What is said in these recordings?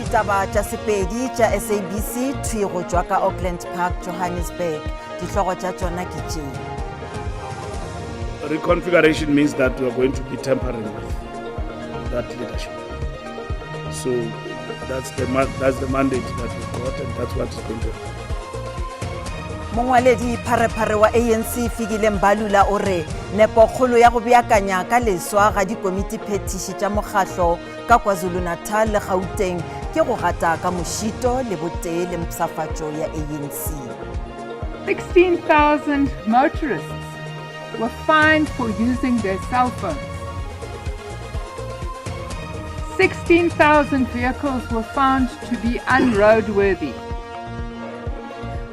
Ditaba tša Sepedi tša SABC thwi go tšwa ka Auckland Park, Johannesburg. Dihlogo tša tšona ke tše. Reconfiguration means that we are going to be tampering with that leadership. So that's the, that's the mandate that we've got and that's what is going to happen. Mongwaledi pharephare wa ANC Fikile Mbalula o re nepokgolo ya go beakanya ka leswa ga dikomiti phethiši tša mokgahlo ka KwaZulu-Natal le Gauteng ke go gata ka mošito le botee le mpshafatšo ya ANC. 16,000 motorists were fined for using their cell phones. 16,000 vehicles were found to be unroadworthy.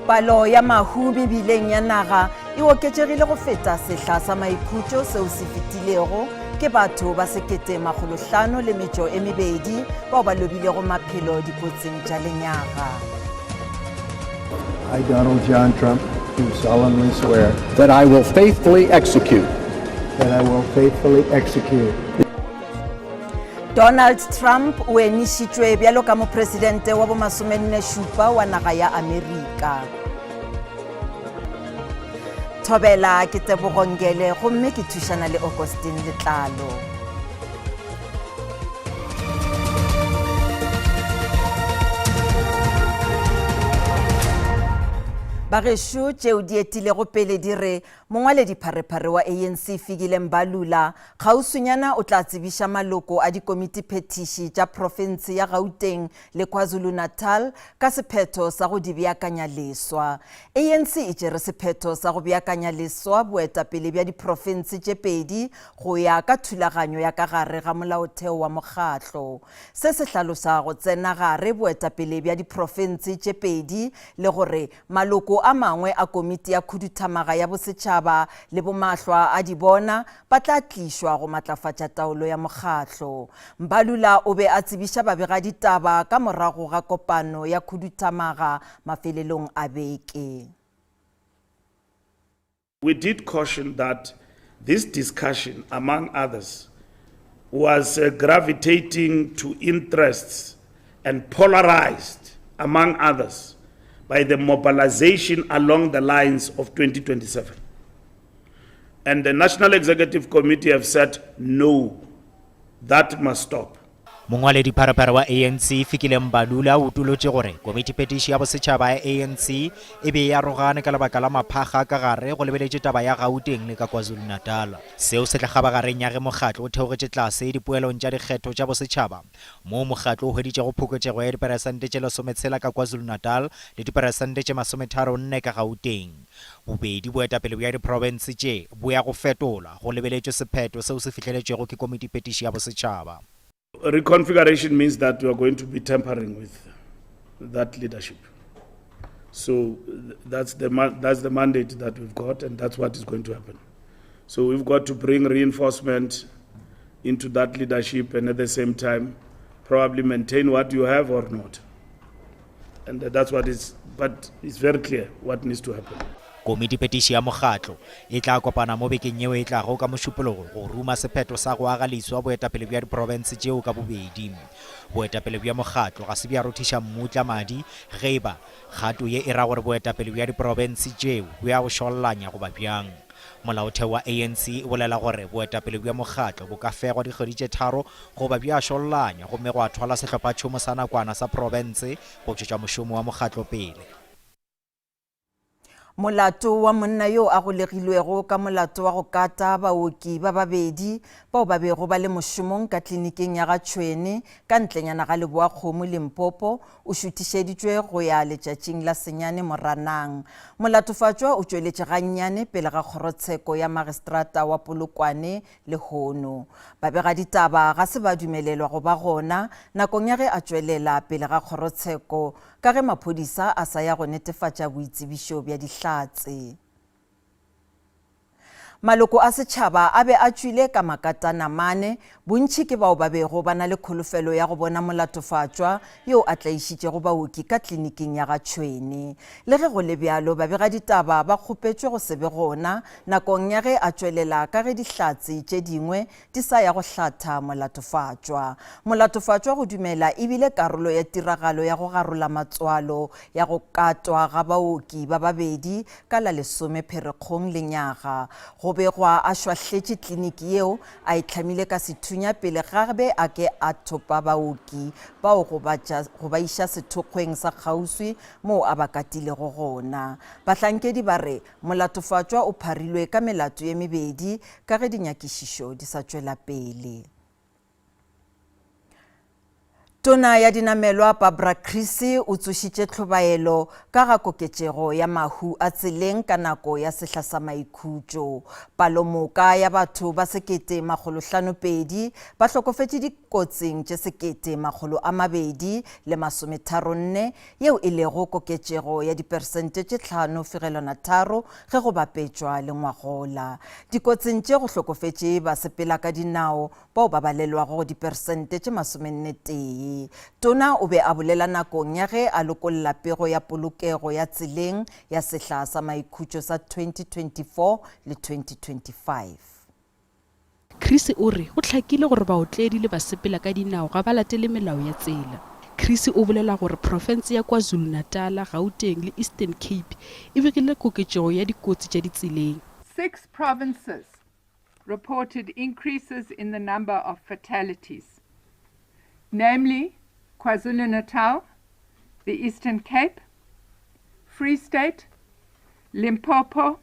Palo ya mahu mebileng ya naga e oketšegile go feta sehla sa maikhutšo seo se fetilego ke batho ba sekete makgolohlano le metšo e mebedi bao ba lobilego maphelo dikotsing tša lenyaga. I, Donald John Trump, do solemnly swear that I will faithfully execute that I will faithfully execute Donald Trump o enišitšwe bjalo ka mopresidente wa bomasomenne-šupa wa naga ya Amerika. Thobela ke Tebogo Ngele gomme ke thušana le Augustine Letlalo. Bagešo tšeo di etilego pele di re mongwaledipharephare wa ANC Fikile Mbalula Kgauswinyana o tla tsebiša maloko a dikomitiphethiši tša profense ya Gauteng le KwaZulu-Natal ka sephetho sa go di beakanya leswa. ANC e tšere sephetho sa go beakanya leswa boetapele bja diprofense tše pedi go ya ka thulaganyo ya ka gare ga molaotheo wa mokgatlo. Se se hlalosa go tsena gare boetapele bja diprofense tše pedi le gore Maloko a mangwe a Komiti ya Khuduthamaga ya Bosetšhaba le bomahlwa a di bona ba tla tlišwa go matlafatša taolo ya mokgatlo. Mbalula o be a tsebiša babegaditaba ka morago ga kopano ya khuduthamaga mafelelong a beke. We did caution that this discussion, among others, was uh, gravitating to interests and polarized, among others, by the mobilization along the lines of 2027. And the National Executive Committee have said, no, that must stop. Mongwaledipharephare wa ANC Fikile Mbalula o utolotše gore Komitiphethiši ya Bosetšhaba ya ANC e be e arogane ka lebaka la maphakga a ka gare go lebeletše taba ya Gauteng le ka KwaZulu-Natal. Seo se tla kgabagareng ya ge mokgatlo o theogetše tlase dipoelong tša dikgetho tša bosetšhaba moo mokgatlo o hweditšego phokotšego ya diperesente tše lesometshela ka KwaZulu-Natal le diperesente tše masometharonne ka Gauteng. Bobedi boetapele bja diprofense tše bo ya go fetolwa go lebeletšwe sephetho seo se fihleletšwego ke Komitiphethiši ya Bosetšhaba. Reconfiguration means that we are going to be tampering with that leadership. So that's the, that's the mandate that we've got, and that's what is going to happen. So we've got to bring reinforcement into that leadership and at the same time probably maintain what you have or not. And that's what is, but it's very clear what needs to happen. Komitiphethiši ya mokgatlo e tla kopana mo bekeng yeo e tlago ka Mošupologo go ruma sephetho sa go aga leswa boetapele bja diprofense tšeo ka bobedi. Boetapele bja mokgatlo ga se bja rothiša mmutla madi ge e ba kgato ye e ra gore boetapele bja diprofense tšeo bo ya go šollanya goba bjang. Molaotheo wa ANC o bolela gore boetapele bja mokgatlo bo ka fegwa dikgwedi tše tharo goba bja šollanywa gomme gwa thwalwa sehlophatšhomo sa nakwana sa profense go tšwetša mošomo wa mokgatlo pele. Molato wa monna yo a golegilwego ka molato wa go kata baoki ba babedi bao ba bego ba le mošomong ka kliniking ya ga Tšhwene ka ntlenyana ga Leboakgomo, Limpopo, o šuthišeditšwe go ya letšatšing la senyane Moranang. Molatofatšwa o tšweletše gannyane pele ga kgorotsheko ya magistrata wa Polokwane lehono. Babegaditaba ga se ba dumelelwa go ba gona nakong ya ge a tšwelela pele ga kgorotsheko ka ge maphodisa a sa ya go netefatša boitsebišo bja dihlatse. Maloko a setšhaba a be a tšwile ka makatanamane, bontši ke bao ba bego ba na le kholofelo ya go bona molatofatšwa yo a tlaišitšego baoki ka kliniking ya ga Tšhwene. Le ge go le bjalo, babegaditaba ba kgopetšwe go se be gona nakong ya ge a tšwelela ka ge dihlatse tše dingwe di sa ya go hlatha molatofatšwa. Molatofatšwa go dumela e bile karolo ya tiragalo ya go garola matswalo ya go katwa ga baoki ba babedi ka la lesome Pherekgong lenyaga. Go begwa a šwahletše kliniki yeo a e hlamile ka sethunya pele ga be a ke a thopa baoki bao go ba go ba iša sethokgweng sa kgauswi moo a ba katilego gona. Bahlankedi ba re molatofatšwa o pharilwe ka melato ye mebedi ka ge dinyakišišo di sa tšwela pele. Tona ya Dinamelwa Barbara Creecy o tsošitše tlhobaelo ka ga koketšego ya mahu a tseleng ka nako ya sehla sa maikhutšo. Palomoka ya batho ba 1502 ba hlokofetše dikotsing tše 1234 yeo e lego koketšego ya diperesente tše 5.3 ge go bapetšwa le ngwagola. Dikotsing tše go hlokofetše basepela ka dinao bao ba balelwago go diperesente tše masomennetee. Tona o be a bolela nakong ya ge a lokolla pego ya polokego ya tseleng ya sehla sa maikhutšo sa 2024 le 2025. Chris o re go hlakile gore baotledi le basepela ka dinao ga ba latele melao ya tsela. Chris o bolela gore profense ya KwaZulu-Natala, Gauteng le Eastern Cape e begile koketšego ya dikotsi tša ditseleng. Six provinces reported increases in the number of fatalities, namely KwaZulu-Natal, the Eastern Cape, Free State, Limpopo,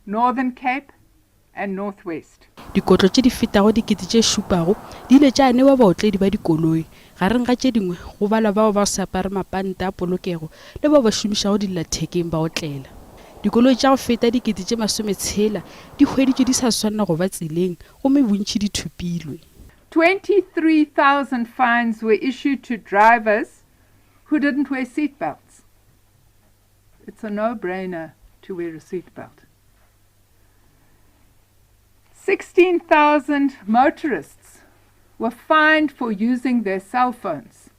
Northern Cape and North West. Dikotlo tše di fetago dikete tše šupago di ile tša newa baotledi ba dikoloi, gareng ga tše dingwe go balwa bao ba go se apare mapanta a polokego le bao ba šomišago dillathekeng ba otlela. Dikoloi tša go feta 60,000 di hweditšwe di sa swanela go ba tseleng gomme bontši di thopilwe. 23,000 fines were issued to drivers who didn't wear seat belts. It's a no-brainer to wear a seat belt. 16,000 motorists were fined for using their cell phones.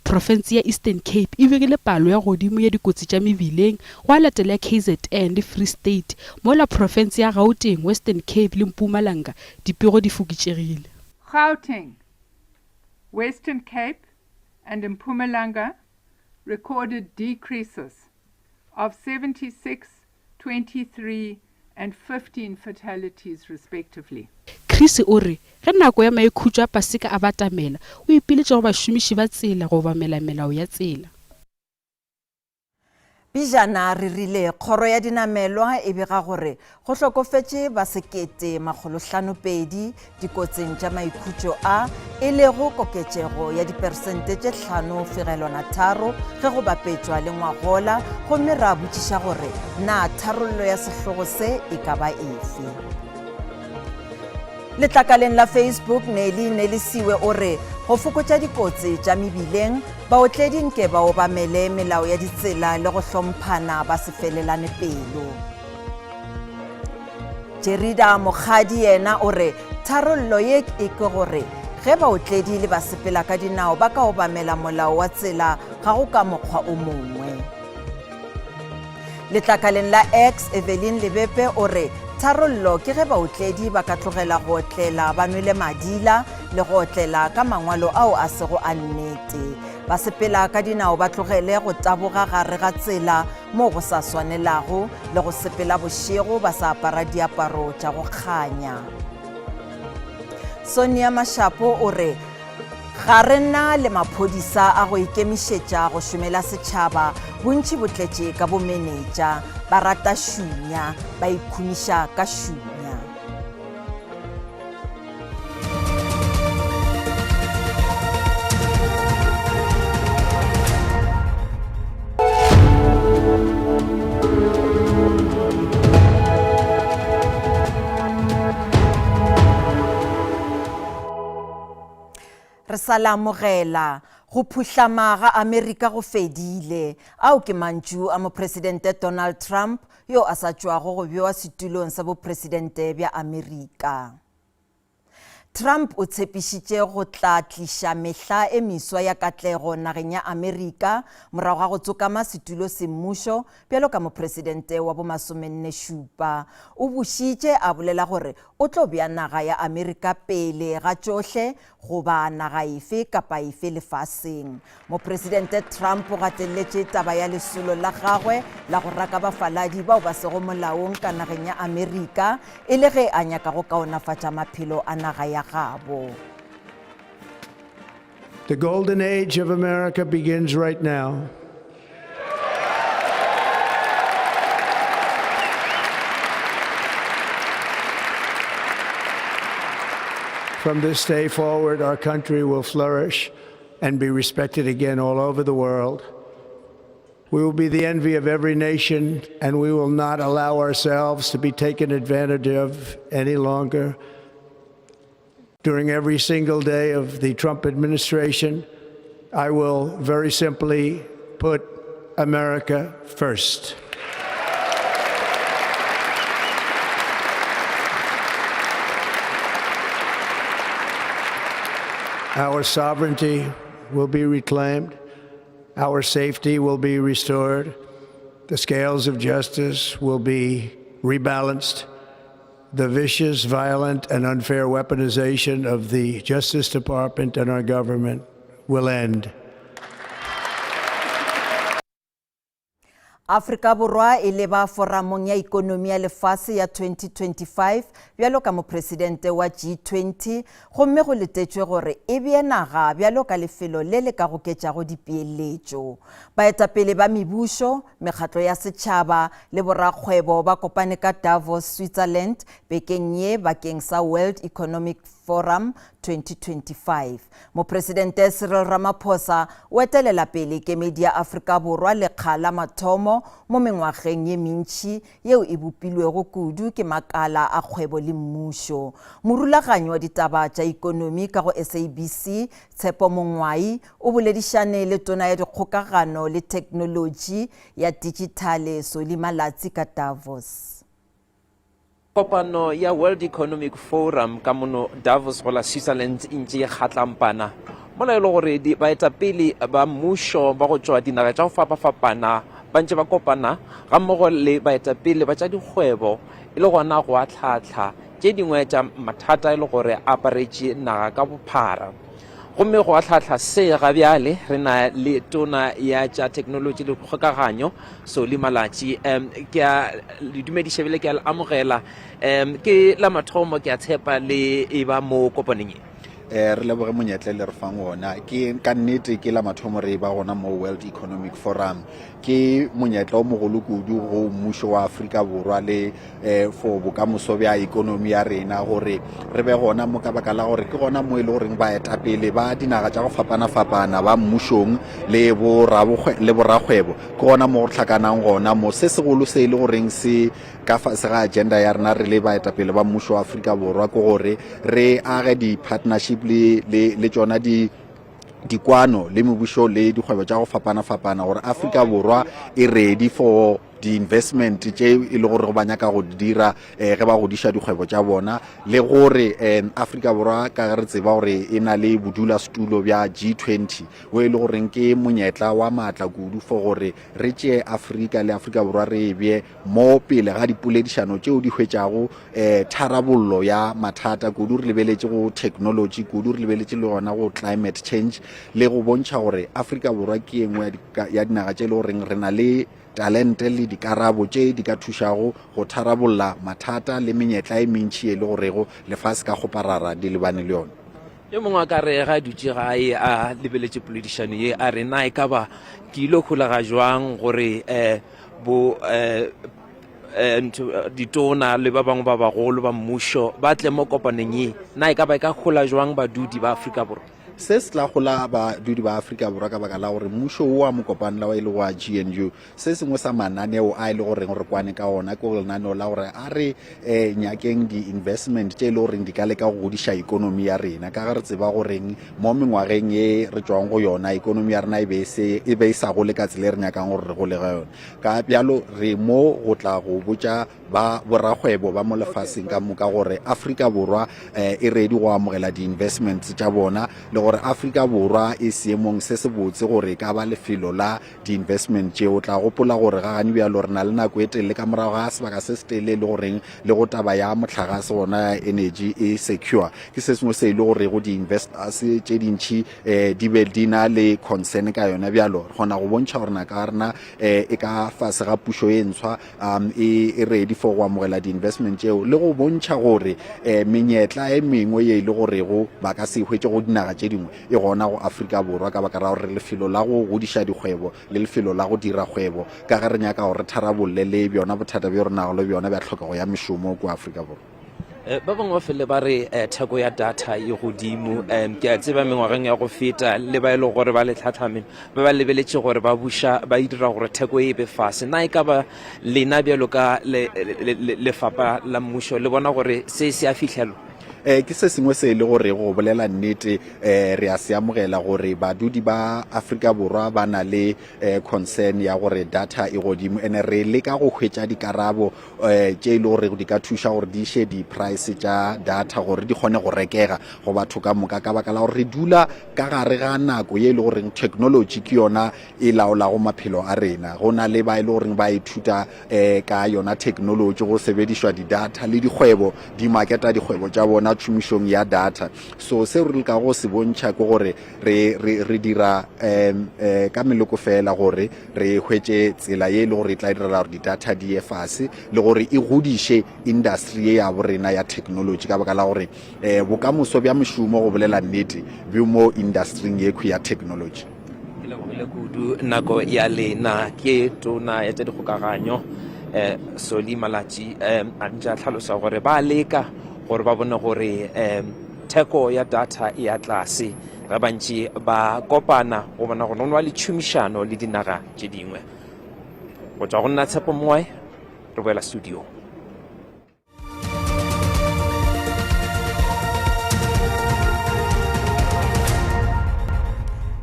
Profense ya Eastern Cape e begile palo ya godimo ya dikotsi tša mebileng, gwa latela ya KZN le Free State, mola profense ya Gauteng, Western Cape le Mpumalanga dipego di fokotšegile. Gauteng, Western Cape and Mpumalanga recorded decreases of 76, 23 and 15 fatalities respectively. Chris o re ge nako ya maikhutšo a Paseka a batamela, o ipiletša go bašomiši ba tsela go obamela melao ya tsela. Pejana re rile kgoro ya dinamelwa e bega gore go hlokofetše ba 1502 dikotsing tša maikhutšo a, e lego koketšego ya diperesente tše 5.3 ge go bapetšwa le ngwagola, gomme ra botšiša gore na tharollo ya sehlogo se e ka ba efe. Letlakaleng la Facebook, Nelly Nelisiwe o re go fokotša dikotsi tša mebileng, baotledi nke ba obamele melao ya ditsela le go hlomphana ba se felelane pelo. Jerida Mokgadi yena o re tharollo ye e ke gore ge baotledi le basepela ka dinao ba ka obamela molao wa tsela ga go ka mokgwa o mongwe. Letlakaleng la X, Evelyn Lebepe o re tharollo ke ge baotledi ba ka tlogela go otlela ba nwele madila le go otlela ka mangwalo ao a sego a nnete. Ba sepela ka dinao ba tlogele go taboga gare ga tsela moo go sa swanelago le go sepela bošego ba sa apara diaparo tša go kganya. Sonia Mashapo o re Ga re na le maphodisa a go ikemišetša go šomela setšhaba, bontši bo tletše ka bomenetša, ba rata šunya, ba ikhumiša ka šunya. Re sa le amogela. Go phuhlama ga Amerika go fedile. Ao ke mantšu a Mopresidente Donald Trump yo a sa tšwago go bewa setulong sa bopresidente bja Amerika. Trump o tshepišitše go tla tliša mehla e meswa ya katlego nageng ya Amerika morago ga go tsokama setulo semmušo bjalo ka mopresidente wa bomasomennešupa. O bušitše a bolela gore o tlo bea naga ya Amerika pele ga tšohle goba naga efe kapa efe lefaseng. Mopresidente Trump o gateletše taba ya lesolo la gagwe la go raka bafaladi bao ba sego molaong ka nageng ya Amerika e le ge a nyaka go kaonafatša maphelo a naga ya gabo. The golden age of America begins right now. From this day forward, our country will flourish and be respected again all over the world. We will be the envy of every nation, and we will not allow ourselves to be taken advantage of any longer. During every single day of the Trump administration, I will very simply put America first. Our sovereignty will be reclaimed. Our safety will be restored. The scales of justice will be rebalanced. The vicious, violent, and unfair weaponization of the Justice Department and our government will end. Afrika Borwa e leba Foramong ya Ikonomi ya Lefase ya 2025 bjalo ka mopresidente wa G20 gomme go letetšwe gore e bee naga bjalo ka lefelo le le ka goketšago dipeeletšo. Baetapele ba mebušo, mekgatlo ya setšhaba le borakgwebo ba kopane ka Davos, Switzerland bekeng ye bakeng sa World Economic Forum 2025. Mopresidente Cyril Ramaphosa o etelela pele kemedi ya Afrika Borwa lekga la mathomo mo mengwageng ye mentši yeo e bopilwego kudu ke makala a kgwebo le mmušo. Morulaganyi wa ditaba tša ikonomi ka go SABC, Tshepo Mongwai, o boledišane le Tona ya Dikgokagano le Theknolotši ya Titšithale, Solly Malatsi ka Davos. Kopano ya World Economic Forum ka mono Davos go la Switzerland e ntše e kgatlampana mola e le gore baetapele ba mmušo ba go tšwa dinaga tša go fapafapana ba ntše ba kopana gammogo le baetapele ba tša dikgwebo e le gona go ahlaahlha tše dingwe tša mathata e le gore a aparetše naga ka bophara. Gomme go ahlahla se ga bjale re na le tona ya tša theknolotši le kgokaganyo Solly Malatji. Um ke a le dumediša bile ke a le amogela. Um ke la mathomo ke a tshepa le e ba mo kopaneng ye. Eh, re leboge monyetla le re fang ona ke ka nnete ke la mathomo re ba gona mo World Economic Forum ke monyetla o mogolo kudu go mmušo wa Afrika Borwa le eh, for bokamoso bja ikonomi ya rena gore re be gona mo ka baka la gore ke gona mo e le goreng baetapele ba dinaga tša go fapana-fapana ba mmušong le le borakgwebo ke gona mo go hlakanang gona mo se segolo se e le goreng se ka fase ga agenda ya rena re le baetapele ba mmušo wa Afrika Borwa ke gore re age di-partnership le, le, le tšona di dikwano le mebušo le dikgwebo tša go fapana-fapana gore Afrika Borwa e ready for di-investment tše e le gore ba nyaka go di dira um ge ba godiša dikgwebo tša bona le gore um Afrika Borwa ka ge re tseba gore e na le bodulasetulo bja G20 wo e le goreng ke monyetla wa maatla kudu for gore re tšee Afrika le Afrika Borwa re e bee mo pele ga dipoledišano tšeo di hwetšago um tharabollo ya mathata kudu re lebeletše go technology kudu re lebeletše le gona go climate change le go bontšha gore Afrika Borwa ke e nngwe ya dinaga tše e le goreng re na le talente le dikarabo tše di ka thušago go tharabolla mathata le menyetla e mentši e le gorego lefase ka kgoparara di lebane le yona. Yo mongwe a ka re ge a dutše gae a lebeletše poledišano ye a re, Na e ka ba ke ile holega jwang gore um bo um ditona le ba bangwe ba bagolo ba mmušo ba tle mo kopanong ye? Na e ka ba e ka hola jwang badudi ba Afrika Borwa? Se se tla hola badudi ba Afrika Borwa ka baka la gore mmušo wo wa mokopanela wa e lego wa GNU, se sengwe sa mananeo a e le goreng re kwane ka ona ke lenaneo la gore a re um nyakeng di-investment tše e le goreng di ka leka go godiša ikonomi ya rena, ka ge re tseba goreng mo mengwageng ye re tšwang go yona ikonomi ya rena e be e se e be e sa gole ka tsela e re nyakang gore re gole ga yona. Ka bjalo re mo go tla go botša ba borakgwebo ba mo lefaseng ka moka gore Afrika Borwa eh, e ready go amogela di-investments tša bona le gore Afrika Borwa e seemong se se botse gore e ka ba lefelo la di-investment tše. O tla gopola gore ga gane bjalo re na le nako e telele ka morago ga sebaka se se telele e le goreng le go taba ya mohlagase gona ya energy e secure. Ke se sengwe se e le gorego di-investors tše dintši um di be di na le concern ka yona. Bjalo re kgona go bontšha gore naka ya rena um e ka fase ga pušo e ntshwa um e, e ready for go amogela di-investment tšeo le go bontšha gore um menyetla e mengwe ye e le gorego ba ka se e hwetše go dinaga tše dingwe e gona go Afrika Borwa ka baka la gore re lefelo la go godiša dikgwebo le lefelo la go dira kgwebo ka ge re nyaka gore re tharabolle le bjona bothata bjo re nago le bjona bja tlhokego ya mešomo kua Afrika Borwa. Eh, ba bangwe ba fele ba re eh, theko ya data e godimo um ke a tseba mengwageng ya go feta le ba e leng gore ba le tlhatlhame ba ba lebeletše gore ba buša ba e dira gore theko e be fase. Na e ka ba lena bjalo ka lefapha la mmušo le bona gore se se a fihlelwa? Um ke se sengwe se e le gore go bolela nnete um re a se amogela gore badudi ba Afrika Borwa ba na le um concern ya gore data e godimo, ene re leka go hwetša dikarabo um tše e le gore di ka thuša gore di iše di-price tša data gore di kgone go rekega go batho ka moka, ka baka la gore re dula ka gare ga nako ye e le goreng technology ke yona e laolago maphelo a rena. Go na le ba e le goreng ba ithuta um ka yona technology go sebedišwa di-data le dikgwebo di marketa dikgwebo tša bona tšhomišong ya data. So seo re lekago go se bontšha ke gore re, re, re dira um um ka meloko fela gore re hwetše tsela ye e le gore e tla direla gore di-data di ye fase le gore e godiše industry ye ya borena ya technology, ka baka la gore um bokamoso bja mošomo go bolela nnete bjo mo industryng yekhwi ya technology. Ke lebogile kudu nako ya lena. Ke tona ya tša dikgokaganyo um Solly Malatji um a ntše a hlalosa gore ba leka gore ba bone gore um theko ya data e ya tlase ge ba ntše ba kopana go bona gore go na le tšhomišano le dinaga tše dingwe. Go tšwa go nna Tshepo Moe, re boela studio.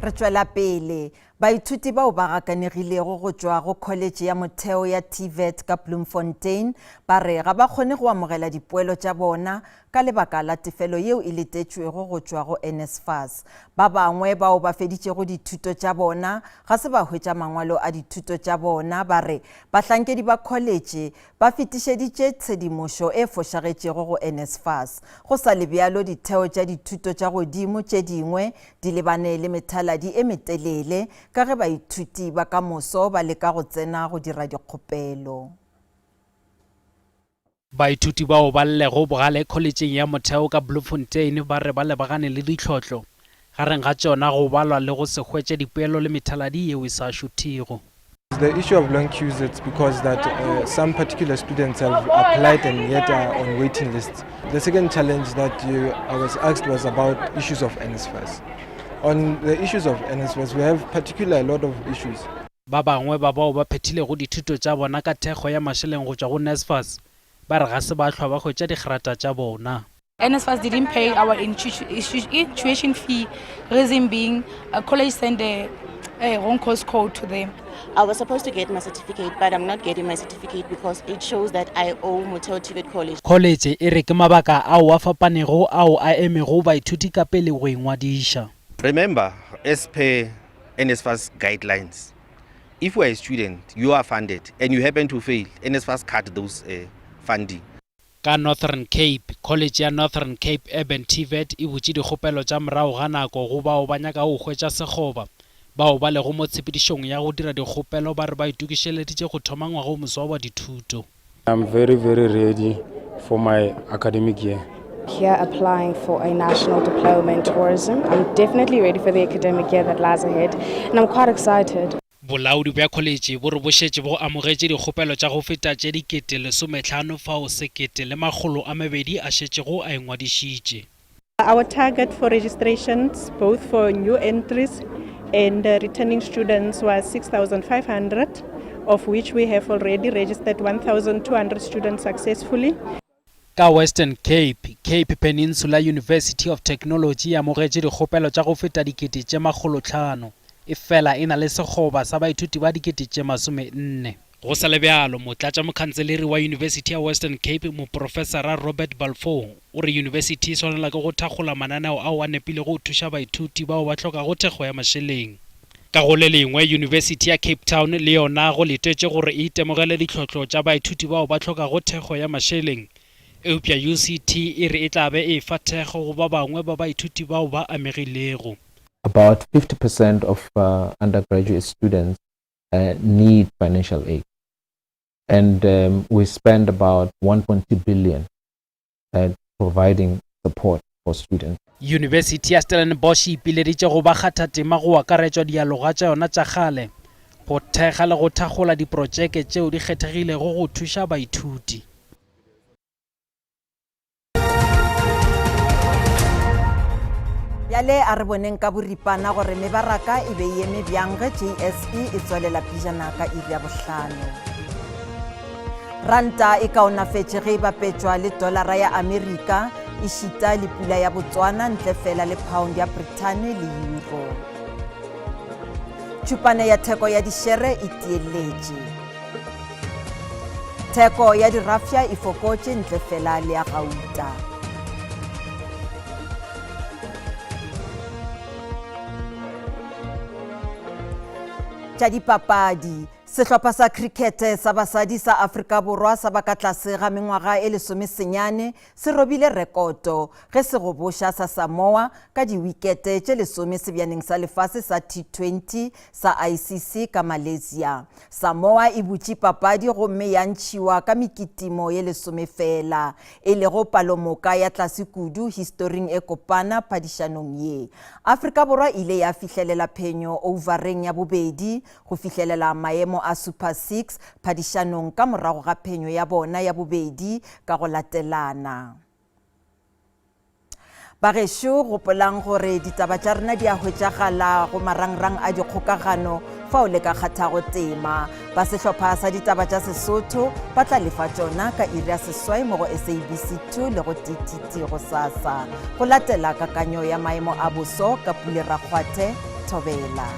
Re tšwela pele. Baithuti bao ba gakanegilego go tšwa go Kholetše ya Motheo ya TVET ka Bloemfontein ba re ga ba kgone go amogela dipoelo tša bona ka lebaka la tefelo yeo e letetšwego go tšwa go NSFAS. Ba bangwe bao ba feditšego dithuto tša bona ga se ba hwetša mangwalo a dithuto tša bona ba re bahlankedi ba kholetše Ba fetišeditše tshedimošo e fošagetšego go NSFAS. Go sa le bjalo, ditheo tša dithuto tša godimo tše dingwe di lebane le methaladi e metelele ka ge baithuti ba ka moso ba leka go tsena go dira dikgopelo. Baithuti bao ba llego bogale kholetšeng ya motheo ka Bloemfontein ba re ba lebagane le ditlhotlo, gareng ga tšona go balwa le go se hwetše dipoelo le methaladi yeo e sa šuthego. The issue of long queues it's because that uh, some particular students have applied and yet are on waiting lists. The second challenge that you, I was asked was about issues of NSFAS. On the issues of NSFAS, we have particular a lot of issues. Ba bangwe ba bao ba phethilego dithuto tša bona ka thekgo ya mašeleng go tšwa go NSFAS ba re ga se ba hlwa ba hwetša digrata tša bona. NSFAS didn't pay our tuition fee, reason being a college sent a, a wrong course code to them. I was supposed to get my certificate, but I'm not getting my certificate because it shows that I owe Motheo TVET College. Kholetše e re ke mabaka ao a fapanego ao a emego baithuti ka pele go ingwadiša. Remember, as per NSFAS guidelines, if you are a student, you are funded, and you happen to fail, NSFAS cut those uh, funding. Ka Northern Cape, Kholetše ya Northern Cape Urban TVET e butše dikgopelo tša morago ga nako go bao ba nyakago go hwetša sekgoba. Bao ba lego mo tshepedišong ya go dira dikgopelo ba re ba itokišeleditše go thoma ngwaga o moswa wa dithuto. I'm very very ready for my academic year. Here applying for a national diploma in tourism. I'm definitely ready for the academic year that lies ahead and I'm quite excited. Bolaodi bja kholetše bo re bo šetše bo amogetše dikgopelo tša go feta tše 15,200 fao 1,200 a šetšego a ingwadišitše. Our target for registrations, both for new entries and uh, returning students, was 6,500, of which we have already registered 1,200 students successfully. Ka Western Cape, Cape Peninsula University of Technology e amogetše dikgopelo tša go feta 500,000, efela e na le sekgoba sa baithuti ba 40,000. Go sa le bjalo, motlatšamokhanseleri wa Yunibesithi ya Western Cape, Moprofesara Robert Balfour, o re yunibesithi e swanelwa ke go thakgola mananeo ao a nepilego go thuša baithuti bao ba hlokago thekgo ya mašeleng. Ka go le lengwe, Yunibesithi ya Cape Town le yona go letetšwe gore e itemogele ditlhohlo tša baithuti bao ba hlokago thekgo ya mašeleng, eupša UCT e re e tla be e efa thekgo go ba bangwe ba baithuti bao ba amegilego. About 50 percent of undergraduate students uh, need financial aid. And um, we spend about 1.2 billion uh, providing support for students. Yunibesithi ya Stellenbosch e ipileditše go bakgathatema go akaretšwa dialoga tša yona tša kgale go thekga le go thakgola diprotšeke tšeo di kgethegilego go thuša baithuti. Bjale a re boneng ka boripana gore mebaraka e be e eme bjang ge JSE e tswalela pejana ka iri ya bohlano. Ranta e kaonafetše ge e bapetšwa le tolara ya Amerika, ešita le pula ya Botswana ntle fela le pound ya Brithani le euro. Tšhupane ya theko ya dišere e tieletše. Theko ya dirafša e fokotše ntle fela le ya gauta. Tša dipapadi. Sehlopha sa khrikhethe sa basadi sa Afrika Borwa sa ba ka tlase ga mengwaga e lesomesenyane se robile rekoto ge se goboša sa Samoa ka diwikete tše lesome sebjaneng sa lefase sa T20 sa ICC ka Malaysia. Samoa e butše papadi gomme ya ntšhiwa ka mekitimo ye lesome feela, e lego palomoka ya tlase kudu historing e kopana phadišanong ye. Afrika Borwa e ile ya fihlelela phenyo ouvareng ya bobedi go fihlelela maemo a Super Six phadišanong ka morago ga phenyo ya bona ya bobedi ka go latelana. Bagešo, gopolang gore ditaba tša rena di a hwetšagala go marangrang a dikgokagano fao le ka kgathago tema. Ba sehlopha sa ditaba tša Sesotho ba tla lefa tšona ka iri ya seswai mo go SABC 2 le go TTT gosasa. Go latela kakanyo ya maemo a boso ka Pule Rakgwathe, Thobela.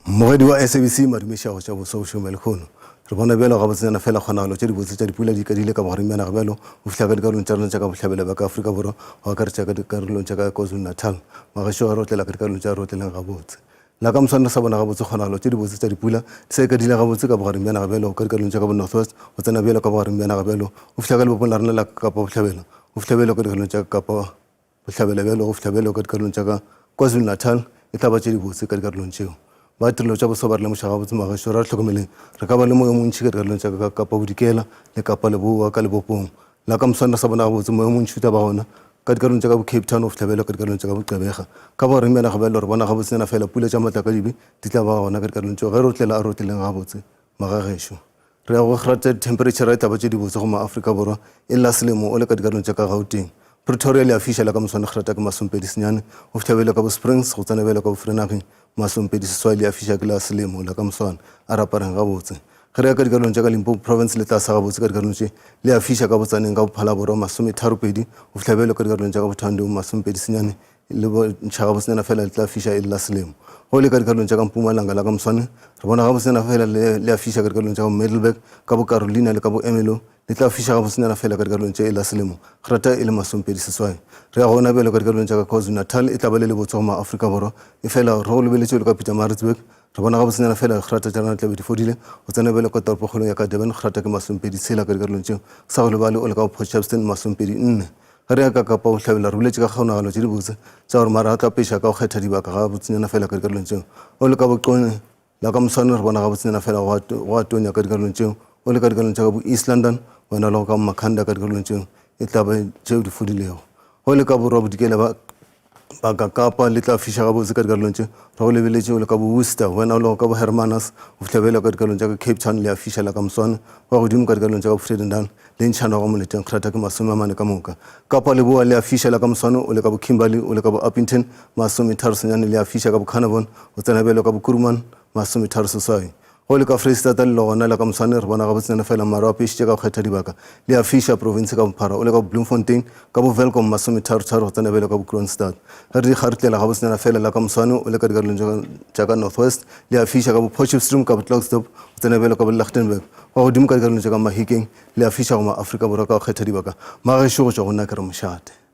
Mmogedi wa SABC Madume Šago tša boso bošome lekgono. Re bona bjalo gabotsenyana fela kgonagalo tše dibotse tša dipula di ikadile ka bogareng bja naga bjalo go fihla ka dikarolong tša rena tša ka bohlabela bja ka Afrika Borwa go akaretša ka dikarolong tša ka KwaZulu-Natal. Magašo a rotlela ka dikarolong tša rotleleng gabotse. La ka moswane re sa bona gabotse kgonagalo tše dibotse tša dipula di sa ikadile gabotse ka bogareng bja naga bjalo ka dikarolong tša ka bo North West go tsena bjalo ka bogareng bja naga bjalo go fihla ka lebopong la rena la Kapa Bohlabela go fihla bjalo ka dikarolong tša Kapa Bohlabela bjalo go fihla bjalo ka dikarolong tša ka KwaZulu-Natal e tla ba tše dibotse ka dikarolong tšeo. Ba tirelo tša boso ba re lemoša gabotse magešo, ra re hlokomeleng, re ka ba le moya o montši ka dikarolong tša ka Kapa Bodikela le Kapa Leboa ka lebopong la ka moswane re sa bona gabotse moya o montši o tla ba gona ka dikarolong tša ka bo Cape Town go fihla bjalo ka dikarolong tša ka bo Gqeberha. Ka bogareng bja naga bjalo re bona gabotsenyana fela pula tša matlakadibe di tla ba gona ka dikarolong tšeo ge re otlela a re otleleng gabotse magagešo. Re ya go grata dithempheretšhara e tla ba tše dibotse go maAfrika Borwa e la selemo o le ka dikarolong tša ka Gauteng. Pretoria le a fiša la ka moswane grata ke masompedi senyane go fihla bjalo ka bo Springs go tsena bjalo ka bo Vereeniging masompedi seswai le a fiša ke la selemo la ka moswane a re apareng gabotse. Ge re ya ka dikarolong tša ka Limpopo Province le tla sa gabotse ka dikarolong tše le a fiša ka botsaneng ka bophala borwa masometharopedi go fihla bjalo ka dikarolong tša ka boThohoyandou masompedi senyane Le bontšha gabotsenyana fela le tla fiša e le la selemo. Ge o le ka dikarolong tša ka Mpumalanga la ka moswane, re bona gabotsenyana fela le, le a fiša ka dikarolong tša ka Middelburg, ka bo Carolina le ka bo Ermelo, le tla fiša gabotsenyana fela ka dikarolong tše e la selemo, grata e le masompedi seswai. Re ya gona bjalo ka dikarolong tša ka KwaZulu-Natal e tla ba le lebotse go maAfrika Borwa, efela re go lebeletše bjalo ka Pietermaritzburg, re bona gabotsenyana fela grata tša rena tla be di fodile go tsena bjalo ka toropokgolong ya ka Durban, grata ke masompedi tshela ka dikarolong tšeo, sa go lebale o le ka bo Port Shepstone masompedi nne. Ge re ya ka Kapa Bohlabela, re boletše ka kgonagalo tše dibotse tša gore mare a tlo apeša ka go kgetha dibaka gabotsenyana fela ka dikarolong tšeo. O le ka Boqone. La ka moswane re bona gabotsenyana fela go a tonya ka dikarolong tšeo. O le ka dikarolong tša ka bo East London, wena o lego ka bo Makhanda ka dikarolong tšeo e tla ba tšeo di fodilego. Ge o le ka borwa bodikela ba ba ka Kapa le tla fiša gabotse ka dikarolong tše. Re go lebeletše o le ka bo Worcester, wena o lego ka bo Hermanus go fihla bjale ka dikarolong tša ka Cape Town le a fiša la ka moswane. Go ya godimo ka dikarolong tša ka bo Vredendal le ntšhana go moleteng kgratha ke 40 ka moka. Kapa Leboa le a fiša la ka moswane o le ka bo Kimberley o le ka bo Upington 39 le a fiša ka bo Carnarvon go tsena bjalo ka bo Kuruman 38. Go le ka Freistata le gona la ka moswane re bona gabotsenyana fela maru a apešitše ka go kgetha dibaka le a fiša profense ka bophara o le ka bo Bloemfontein ka bo Welkom 33 go tsena bjalo ka bo Kroonstad. Ge re di kgarutlela gabotsenyana fela la ka moswane o le ka dikarolong tša ka North West le a fiša ka bo Potchefstroom ka bo Klerksdorp go tsena bjalo ka bo Lichtenburg go ya godimo ka dikarolong tša ka Mahikeng le a fiša go ma Afrika Borwa ka go kgetha dibaka. Magešo go tšwa go nna ke re mošate.